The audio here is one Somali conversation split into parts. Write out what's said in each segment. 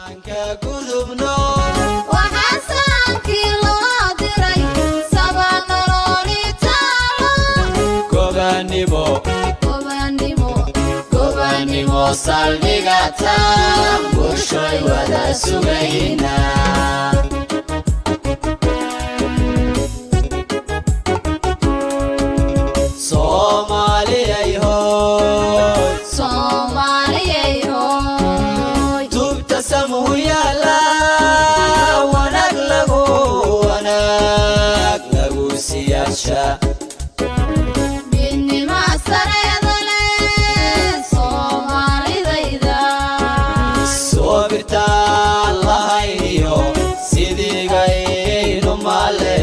Ka gudubno. Waxaa saankii loo diray sabanolooli taalo. Gobanimo. Gobanimo. Gobanimo saldhigata, bulshoy wada sugaynaa. Soomaaliyay hoy. Soomaaliyay hooy. Tubta samuhu yaala, wanaag lagu, wanaag lagu siyaasha. Midnima sareeda leh Soomaalidayda. Soo birtaan lahayniyo sidiigaynu maale,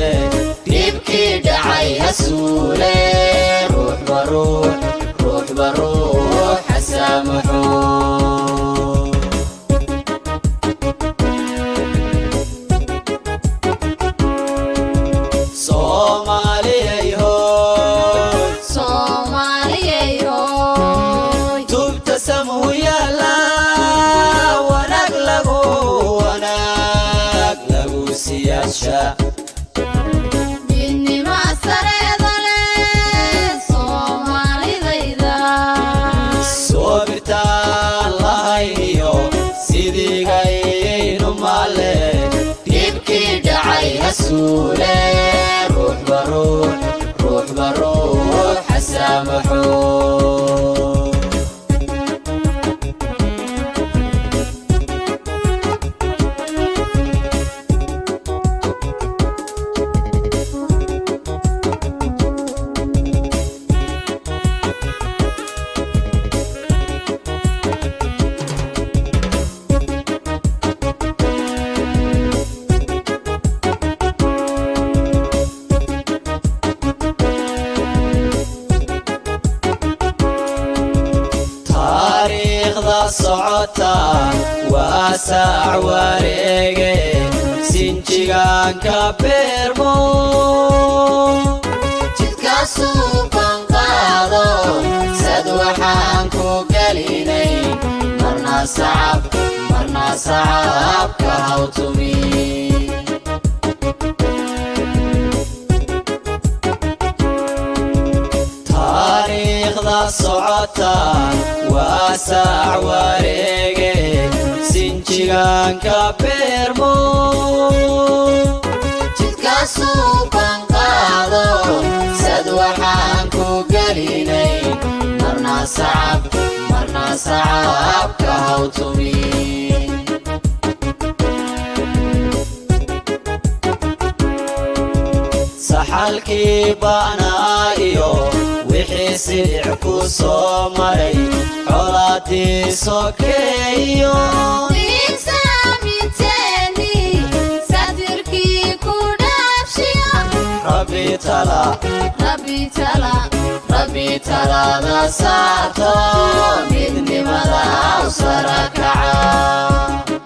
dhibkii dhacay ha suule, ruuxba ruux, ruuxba ruux ha saamaxo. Soomaaliyay hoy. Soomaaliyay hooy. Tubta samuhu yaala, wanaag lagu, wanaag lagu siyaasha. Midnima sareeda leh Soomaalidayda. Soo birtaan lahayniyo sidiigaynu maale, dhibkii dhacay ha suule, ruuxba ruux, ruuxba ruux ha saamaxo. Taariikhda socota waa saac wareege, sinjigaanka beermo. Jidkaasuu banqaado sad waxaan ku gelinay, marna sacab, marna sacabka hawtumi. Taariikhda socota waa saac wareege, sinjigaanka beermo. Jidkaasuu banqaado sad waxaan ku gelinay, marna sacab, marna sacabka hawtumi. Saxalkii baanaa iyo wixii silic ku soo maray, colaadii sokeeyo. Diinsaamiteeni sadirkii ku dhaafshiyo. Rabbi tala. Rabbi tala. Rabbi talada saarto, midnimada u sara kaca.